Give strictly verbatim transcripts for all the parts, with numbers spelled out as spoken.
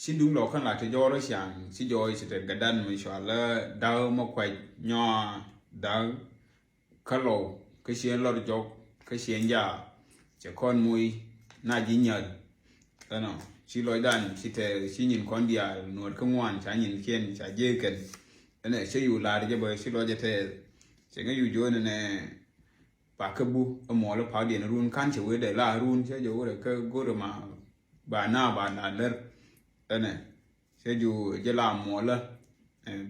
Ci duŋ lɔ kän la ti jɔɔr ciaŋ ci jɔɔc ci te gadan mi cɔal da̱k mɔ kuac nyɔa da̱k kä lɔw kä ciɛn lɔr jɔk kä ciɛn jaa. Cɛ kɔn moc na ji̱ nyäl. Ɛnɔ ci lɔcdan ci te ci nyin kɔn diaal nuɔt kä ŋuan ca nyin kiɛn ca jiɛ kɛn. Ɛnɛ cɛ yu lar jɛ bä ci lɔc jɛ tɛɛth. Cɛ ŋä yu jo̱o̱n ɛnɛ ba kä bu ɛ muɔl ɛ pa̱a̱k diɛn run kan cɛ wee dɛ la run cɛ jɛ wee dɛ kä go̱r ɛ ma ba na ba na lär. Ɛnɛ cɛ ju jɛ la muɔlä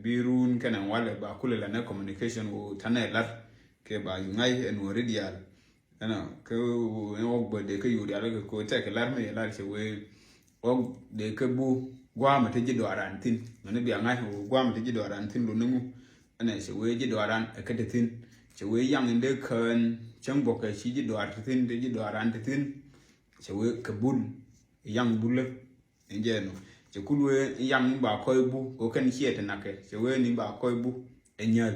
bi run kɛnɛ walɛ ba kulɛ la nɛ communication wo tanɛ lar kɛ ba yu ŋa̱c ɛ nuɔri diaal. Ɛnɔ kɛ wok bä dee kä yu diaal kɛ ko tɛk lar mi lar cɛ wee wok dee kä bu guamɛ ti ji̱ dɔaran thin mɛni bia ŋa̱c wo guamɛ ti ji̱ dɔaran thin lo ni ŋu. Ɛnɛ cɛ wee ji̱ dɔaran ɛ kä ti thin cɛ wee yaŋ in dee kään cäŋ bɔkɛ ci ji̱ dɔar ti thin ti ji̱ dɔaran ti thin. Cɛ wee kɛ bul yaŋ bulä. Ɛn jɛ nɔ cɛ kul wee yaŋ ni ba kɔy bu kɛ kɛn ciɛ ti nakɛ cɛ wee ni ba kɔy bu ɛ nyäl.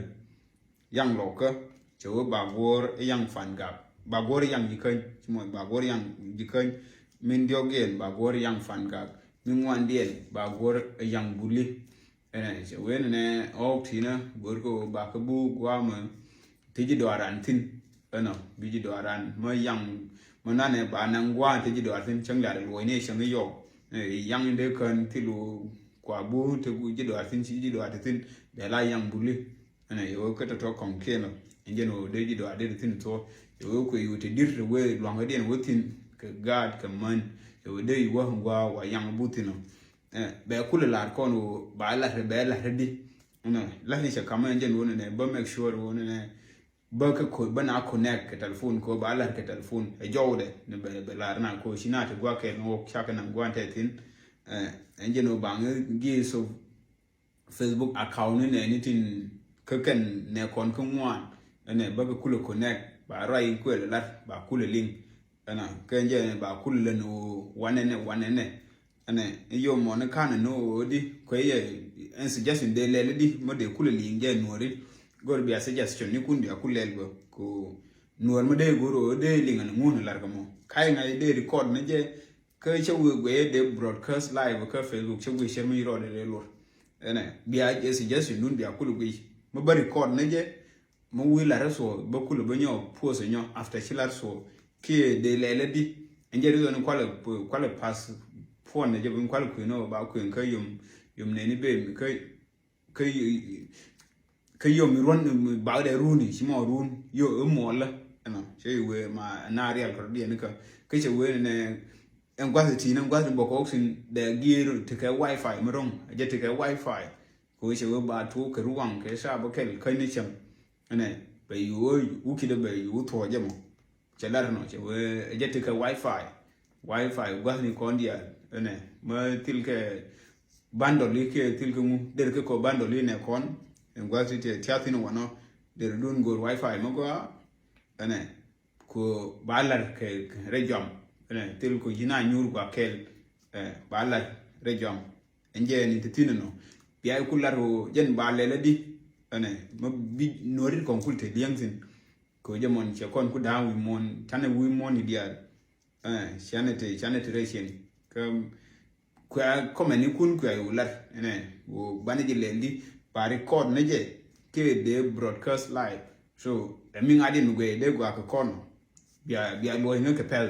Yaŋ lɔkä cɛ wee ba guɔr yaŋ fan gak ba guɔr yaŋ jikäny ci mɔ ba guɔr yaŋ jikäny. Min diɔk yɛn ba guɔr yaŋ fan gak min ŋuan diɛn ba guɔr yaŋ buli. Ɛnɛ cɛ wen ɛnɛ ɣɔk tinä go̱r kɛ ɣöö bakɛ bu guamä ti ji̱ dɔaran thin. Ɛnɔ bi ji̱ dɔaran mä yaŋ mä nanɛ ba naŋ gua̱a̱n ti ji̱ dɔaran thin cäŋ lat luɔ̱c ni cäŋ yɔk. Yaŋ in dee kään thil ɣöö kua bu ti ji̱ dɔaran thin ci ji̱ dɔaran thin bɛ la yaŋ buli. Ɛnɛ yɛ ɣöö kä tɔ̱tɔ̱ kɔŋ kiɛn ɔ in jɛn ɣöö dee ji̱ dɔaran dee thin thuɔ̱k yɛ ɣöö kuɛ yu ti di̱r ti wee luaŋädiɛn wä thin kɛ gaat kɛ män. Yɛ ɣöö dee yu wä gua̱a̱ wa yaŋ bu thin ɔ. Bɛ kulɛ lar kɔn wä ba lar bɛ lar di. Lar ni cɛ kamɛ jɛn wä nɛ bä make sure wä nɛ bä kɛ ko bä na connect kɛ telephone ko ba lar kɛ telephone ɛ jɔw dɛ ni bɛ bɛ lar na ko ci na ti gua kɛ ni wä ca kɛ na gua tɛ thin. Ɛn jɛn wä ba ngi so Facebook account ni nɛ ni tin kä kɛn nɛ kɔn kä ŋuan. Ɛnɛ bä kɛ kulɛ connect ba ruac in kuɛl lar ba kulɛ link. Ɛnɛ kɛ jɛ ba kulɛ lɛ ni wä wanɛ nɛ wanɛ nɛ. Ɛnɛ yom mɔ ni kanɛ ni wä di kuɛ yɛ ɛn suggestion dee lɛl di mɔ dee kulɛ link jɛ nuɔri. Gor bia suggestion ni kun bia kulɛ lɛl bä ko nuɔr mɔ dee gor wä dee link ni ŋun lar kɛ mɔ kai ŋa dee record ni jɛ. Kä cä wee guɛy dee broadcast live kä Facebook cä wee cɛ mi rɔɔdɛ dee luɔr. Ɛnɛ bia jɛ suggestion dun bia kul guiy mi bä record ni jɛ. Mi wee lar suɔ bä kul bä nyɔ post nyɔ after ci lar suɔ kiɛ dee lɛlɛ di. Ɛn jɛ ri dhɔn kualɛ kualɛ pass phone ni jɛ bi kualɛ kui̱n ɔ ba kui̱n kä yom yom nɛni ben kä kä kä yom mi ruɔn mi bak dɛ runi ci mɔ run yo e mɔlä. Ɛnɔ cɛ yi wee ma na rial kɔr diɛn kä kä cɛ wee nɛ ɛn guath ti nɛ guath ni bɔkɔ sin dɛ giir ti kɛ wifi mi rɔŋ jɛ ti kɛ wifi. Ko cɛ wee ba tuuk kɛ ruwaŋ kɛ sa bä kɛl kä ni cɛm. Ɛnɛ bɛ yi wee wukidɛ bɛ yi wuthuɔ jɛ mɔ. Cɛ lar nɔ cɛ wee jɛ ti kɛ wifi. Wifi gua̱thni kɔn diaal ɛnɛ mä thil kɛ bandoli kɛ thil kɛ ŋu der kɛ kɔ bandoli nɛ kɔn. Ɛn gua̱thni tiɛ tiathin wanɔ der dun gor wifi mä gɔaa. Ɛnɛ ko ba lar kɛ rɛ jɔam ɛnɛ thil ko jina nyur gua kɛl. Ba lar rɛ jɔam. Ɛn jɛ ni ti thin nɔ bia ku lar jɛn ba lɛlɛ di. Ɛnɛ mä bi nuɔrit kɔn kul te liɛŋ thin. Kɛ jɛ mɔn cɛ kɔn ku da̱a̱ŋ wi̱i̱ muɔ̱n canɛ wi̱i̱ muɔ̱n i̱ diaal. Canɛ te canɛ te rɛy ciɛn kä kuɛ kɔmɛ ni kun kuɛ wu lar ɛnɛ wu banɛ jɛ lɛl di ba record ni jɛ kɛ dee broadcast live. So ɛ mi ŋa̱t in guɛ dee gua kɛ kɔn bia bia luɔ̱c ŋä kɛ pɛl.